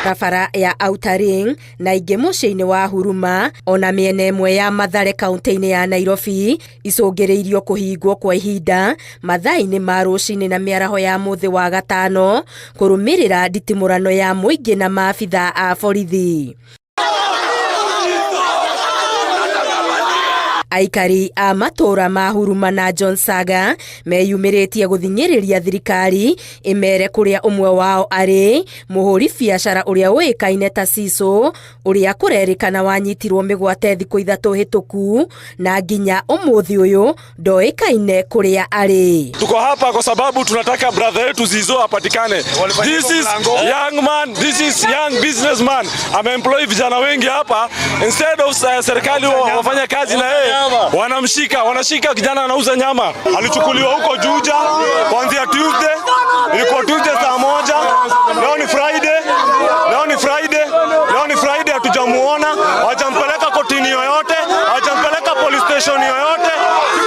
Barabara ya Outer Ring na ingĩ mũciĩ-inĩ wa Huruma ona mĩena ĩmwe ya Mathare kaunti-inĩ ya Nairobi icũngĩrĩirio kũhingwo kwa ihinda mathaa-inĩ ma rũcinĩ na mĩaraho ya mũthĩ wa gatano kũrũmĩrĩra nditimũrano ya mũingĩ na maabitha a borithi. Aikari a matũũra ma Huruma na John Saga meyumĩrĩtie gũthing'ĩrĩria thirikari ĩmere kũrĩa ũmwe wao arĩ, mũhũri biacara ũrĩa ũĩkaine ta Cecil, ũrĩa kũrerĩkana wanyitirwo mĩgwate thikũ 3 hĩtũku na nginya ũmũthĩ ũyũ ndoĩkaine kũrĩa arĩ. Tuko hapa kwa sababu tunataka brother yetu Zizo apatikane. This is young man, this is young businessman. Ameemploy vijana wengi hapa. Instead of serikali wafanya kazi na yeye, wanamshika, wanashika kijana anauza nyama. Alichukuliwa huko Juja kuanzia Tuesday, ilikuwa Tuesday saa 1, leo ni Friday, leo ni Friday, leo ni Friday, hatujamuona, hawajampeleka kotini yoyote, hawajampeleka police station yoyote.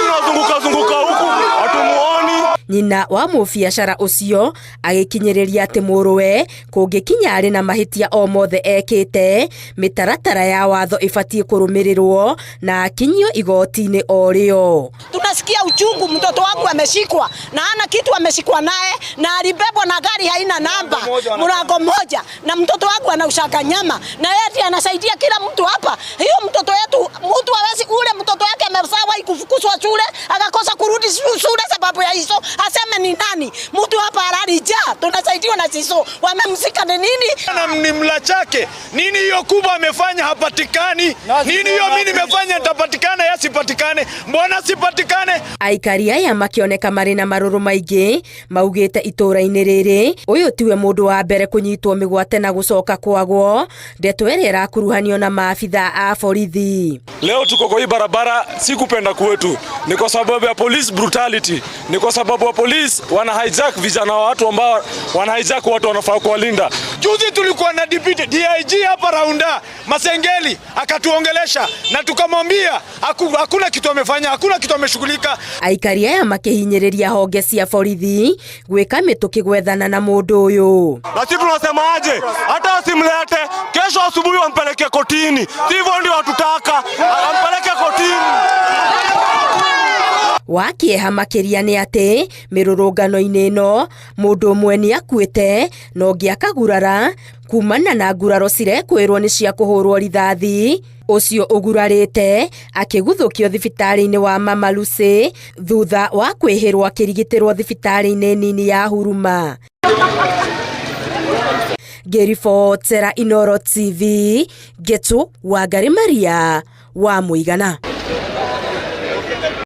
Tunazunguka zunguka huku hatumuoni. Nyina wa mũbiacara ũcio agĩkinyĩrĩria atĩ mũrũwe kũngĩkinya arĩ na mahĩtia o mothe ekĩte, mĩtaratara ya watho ĩbatiĩ kũrũmĩrĩrwo na akinyio igoti-inĩ o rĩo. Tunasikia uchungu, mtoto wangu ameshikwa na hana kitu, ameshikwa naye na alibebwa na gari haina namba, mlango moja, na mtoto wangu anaushaka nyama na yeye anasaidia kila mtu hapa. Hiyo mtoto wetu, mtu hawezi ule mtoto wake amesawa kufukuzwa shule akakosa kurudi shule sababu ya hizo, aseme ni nani? Mtu hapa halali ja, tunasaidiwa na Zizo, wamemzika ni nini? Na ni mla chake nini hiyo kubwa amefanya hapatikani, nini hiyo mimi nimefanya nitapatikana, yasipatikane, mbona sipatikane? Aikari aya makĩoneka marĩ na marũrũ maingĩ maugĩte itũũra-inĩ rĩrĩ ũyũ tiwe mũndũ wa mbere kũnyitwo mĩgwate na gũcoka kwagwo, ndeto ĩrĩa ĩrakuruhanio na maabitha a borithi. Leo tuko kwa hii barabara si kupenda kwetu, ni kwa sababu ya police brutality, ni kwa sababu wa police wana hijack vijana wa watu ambao wana hijack watu wanafaa kuwalinda. Juzi tulikuwa na deputy DIG hapa Raunda Masengeli akatuongelesha na tukamwambia hakuna kitu amefanya, hakuna kitu ameshughulika. Aikari aya makĩhinyĩrĩria honge cia borithi gwĩka mĩtũkĩ gwethana na mũndũ ũyũ. Na sisi tunasema aje, hata asimlete kesho asubuhi wampeleke kotini, sivyo ndio watutaka ampeleke kotini. Wa kĩeha makĩria nĩ atĩ mĩrũrũngano-inĩ ĩno mũndũ ũmwe nĩ akuĩte na ũngĩ akagurara kumana na nguraro cirekwĩrwo nĩ cia kũhũrwo rithathi. Ũcio ũgurarĩte akĩguthũkio thibitarĩ-inĩ wa Mama Lucy thutha wa kwĩhĩrwo akĩrigitĩrwo thibitarĩ-inĩ nini ya Huruma. Ngĩribotera Inooro TV, Ngetu Wangari Maria wa Mũigana.